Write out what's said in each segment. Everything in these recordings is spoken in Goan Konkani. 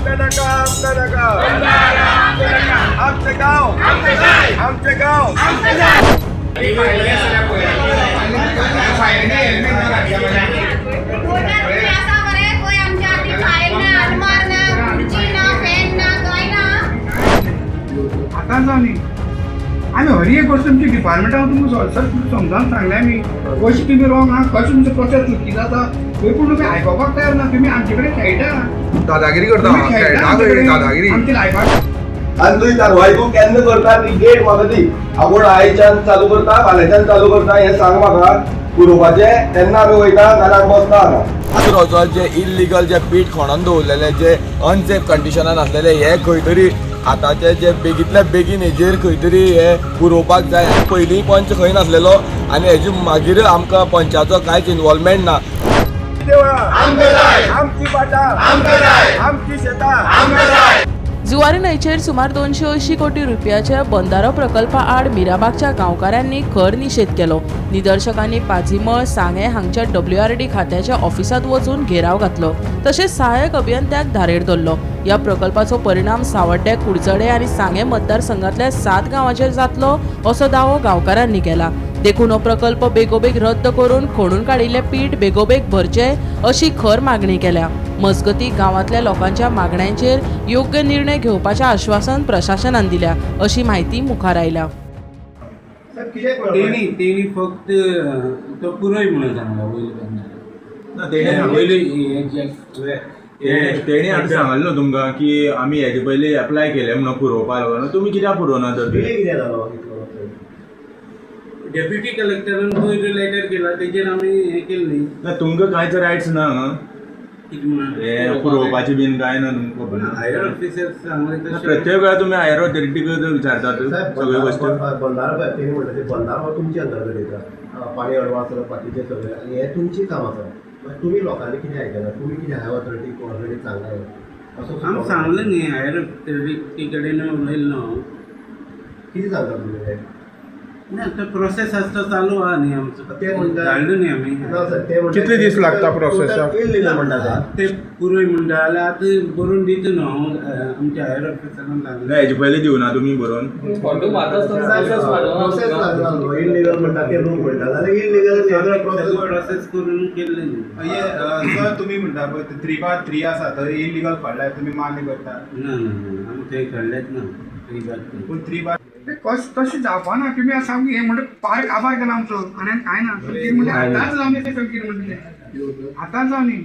आमकां नाका, आमकां नाका. आमचें गांव, आमचें गांव. तुम्ही असा बरे कोय आमच्या हाती फायल ना, अल्मार ना, खुर्ची ना, फॅन ना, काय ना. आतां जावं न्ही, आमी हर एक गोश्ट तुमच्या डिपार्टमेंटान तुमकां सर समजावन सांगलें आमी, कशें तुमी रॉंग आहा, कशें तुमचो प्रोसेस चुकी जाता थंय, पूण तुमी आयकोपाक तयार ना. तुमी आमचे कडेन खेळटा. दादागिरी करता. तुमी खेळटा खेळटा आमचे खंय. कडेन. दादागिरी. आमच्या लायफाक. आनी तुजी कारवाय तूं केन्ना करता ती डेट म्हाका दी. आपूण आयच्यान चालू करता, फाल्यांच्यान चालू करता हें सांग म्हाका पुरोवपाचें. तेन्ना आमी वयता, नाल्यार आमी बसता हांगा. रोजवाल जे इल्लिगल जे पीठ खणोन दवरलेले, जे अनसेफ कंडिशनान आसलेले, हे खंय तरी आतांचे जे बेगींतल्या बेगीन हेजेर खंय तरी हे पुरोवपाक जाय. पयलीं पंच खंय नासलेलो आनी हेजे मागीर आमकां पंचाचो कांयच इनवॉल्वमेंट ना. देवळां आमची, बाटा आमची, शेतां. जुवारी न्हंयचेर सुमार 280 कोटी रुपयाच्या बंदारो प्रकल्पा आड मिराबागच्या गांवकारांनी खर निशेध केलो. निदर्शकांनी पाझीमळ, सांगें हांगच्या डब्ल्यूआरडी खात्याच्या ऑफिसांत वचून घेराव घातलो, तशेंच सहाय्यक अभियंत्याक धारेर धरलो. ह्या प्रकल्पाचो परिणाम सावड्डे, कुडचडे आनी सांगें मतदारसंघातल्या सात गांवांचेर जातलो असो दावो गांवकारांनी केला. देखून हो प्रकल्प बेगोबेग रद्द करून खणून काडिल्ले पीठ बेगोबेग भरचे अशी खर मागणी केल्या. मजगती, गांवांतल्या लोकांच्या मागण्यांचेर योग्य निर्णय घेवपाचें आश्वासन प्रशासनान दिल्या अशी म्हायती मुखार आयल्या. तेणी तेणी फक्त तो पुरय म्हणून सांगला वयले बंधारे वयले हे जे तेणी आतां सांगलें न्हू तुमकां की आमी हेजे पयलीं एप्लाय केलें म्हणून पुरोवपा लागून, तुमी कित्याक पुरोवना तर ते? डेप्युटी कलेक्टरान पयर लेटर केला, तेजेर आमी हें केलें न्ही. ना, तुमकां कांयच रायट्स ना हांगा. कितें म्हणून? हे पुरोवपाची बीन कांय ना तुमकां, खबर ना. हायर ऑफिसर सांगलें ना, तशें. प्रत्येक वेळा तुमी हायर ऑथॉरिटीक विचारतात सगळ्यो गोश्टी. बंधारो पळय, तेणी म्हणटा ते बंधारो हो तुमच्या अंतर्गत येता, पाणी अडवा आसा, बाकीचें सगळें, आनी हें तुमचें काम आसा. मागीर तुमी लोकांनी कितें आयकना? तुमी कितें हायर ऑथॉरिटीक ऑलरेडी सांगला असो? आमी सांगलें न्ही, हायर ऑथॉरिटी कडेन उलयलें न्हू हांव. कितें सांगता तुमी ते? ना, तो प्रोसेस आसता, चालू आहा न्ही आमचो. ते म्हणटा धाडलो न्ही आमी. ना सर, ते म्हणटा कितले दीस लागता process-आक? इल्लिगल म्हणटा ते. ते पुरय म्हणटा जाल्यार आतां बरोवन दिता न्हू हांव, आमच्या हायर ऑफिसरान सांगलें. ना, हेजे पयलीं दिवना तुमी बरोवन? प्रोसेस लागला न्हू, इल्लिगल म्हणटा ते लोक म्हणटा जाल्यार इल्लिगल सगळें प्रोसेस. प्रोसेस करून केल्लें न्ही. सर, तुमी म्हणटा पळय 3 बाय 3 आसा थंय इलिगल पडलाय, तुमी मान्य करता? ना ना ना, आमी थंय काडलेच ना 3 बाय 3. पूण 3 बाय ते कश तशें जावपा ना. तुमी आतां सामकें हें म्हणटा, पार काबार केला आमचो आनी कांय ना. कितें म्हणटा, आतांच जावं न्ही तें, कितें म्हणटा तें आतांच जावं न्ही.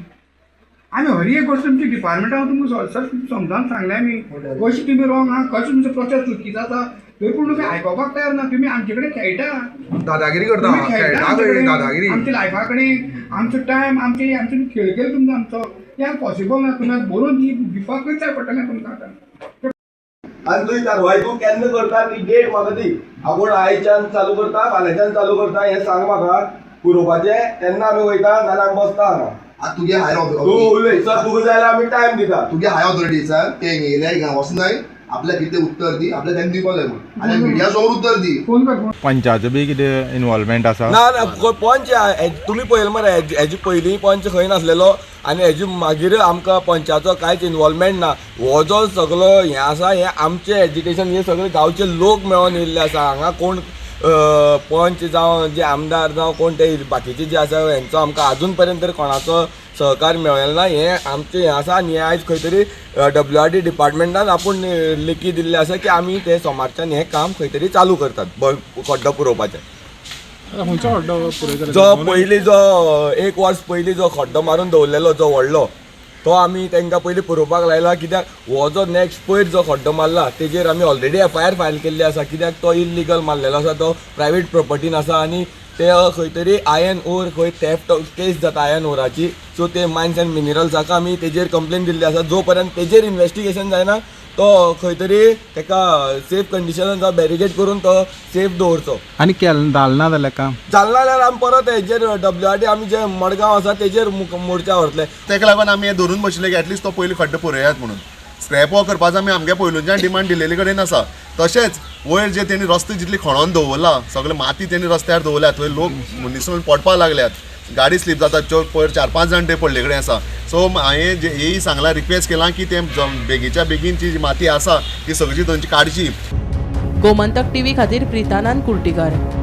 आमी हर एक गोश्ट तुमच्या डिपार्टमेंटान तुमकां सर समजावन सांगलें आमी, कशें तुमी रॉंग आहा, कशें तुमचो प्रोसेस चुकी जाता थंय, पूण तुमी आयकोपाक तयार ना. तुमी आमचे कडेन खेळटा. दादागिरी करता. तुमी खेळटा खेळटा आमचे खंय. कडेन. दादागिरी. आमच्या लायफा कडेन, आमचो टायम, आमचे आमचे खेळ केलो तुमचो आमचो. तें पॉसिबल ना. तुमी आतां बरोवन दिवपाकूच जाय पडटलें तुमकां आतां. आनी तुजी कारवाय तूं केन्ना करता ती डेट म्हाका दी. आपूण आयच्यान चालू करता, फाल्यांच्यान चालू करता हें सांग म्हाका पुरोवपाचें. तेन्ना आमी वयता, नाल्यार आमी बसता हांगा. आतां तुगे हायर तूं उलय सर, तुका जाय जाल्यार आमी टायम दिता. तुगे हायर ऑथॉरिटीसान ते येयले हिंगा वचनाय, आपल्याक कितें उत्तर दी, आपल्याक तांकां दिवपाक जाय म्हूण आनी मिडिया समोर उत्तर दी. फोन कर, फोन. पंचाचो बी कितें इनवॉल्वमेंट आसा? ना ना, पंच तुमी पळयलें मरे, हेजे पयलीं पंच खंय नासलेलो आनी हेजे मागीर आमकां पंचाचो कांयच इनवॉल्वमेंट ना. हो जो सगलो हें आसा, हें आमचें एजिटेशन, हे सगळे गांवचे लोक मेळोन येयल्ले आसा. हांगा कोण पंच जावं, जे आमदार जावं, कोण ते बाकीचे जे आसा, हेंचो आमकां आजून पर्यंत तरी कोणाचो सहकार मेळ्ळें ना. हें आमचें हें आसा आनी हें आयज खंय तरी डब्ल्यू आर डी डिपार्टमेंटान आपूण लेखी दिल्लें आसा की आमी ते सोमारच्यान हें काम खंय तरी चालू करतात, खड्डो पुरोवपाचें. जो पयलीं, जो एक वर्स पयलीं जो खड्डो मारून दवरलेलो जो व्हडलो, तो आमी तांकां पयलीं पुरोवपाक लायला, कित्याक हो जो नेक्स्ट पयर जो खड्डो मारला तेजेर आमी ऑलरेडी एफआयआर फायल केल्ली आसा, कित्याक तो इल्लिगल मारलेलो आसा, तो प्रायवेट प्रोपर्टीन आसा आनी ते खंय तरी आयन ओर खंय थेफ्ट केस जाता आयन ओराची. सो ते मायन्स एंड मिनरल्साक आमी तेजेर कंप्लेन दिल्ली आसा. जो पर्यंत तेजेर इन्वेस्टिगेशन जायना, तो खंय तरी ताका सेफ कंडिशनान जावं बॅरिगेड करून तो सेफ दवरचो. आनी केल जालें ना जाल्यार काम? जालें ना जाल्यार आमी परत हेजेर डब्ल्यू आर डी आमी जे मडगांव आसा तेजेर मोर्चा व्हरतले. ताका लागून आमी हें धरून बशिल्ले की एटलिस्ट तो पयलीं खड्डो पुरयात म्हणून. स्क्रॅप वॉक करपाचो आमी आमगे पयलूच्यान डिमांड दिलेले कडेन आसा. तशेंच वयर जे तेणी रस्ते जितले खणोन दवरला, सगळे माती तेणी रस्त्यार दवरल्या, थंय लोक निसरून पडपाक लागल्यात. गाडी स्लीप जाता. पयर 4-5 जाण ते पडले कडेन आसा. सो हांवें हेय सांगलां, रिक्वेस्ट केलां की ते बेगीच्या बेगीन जी माती आसा ती सगळी थंयची काडची. गोमंतक टीव्ही खातीर प्रितानंद कुर्टीकर.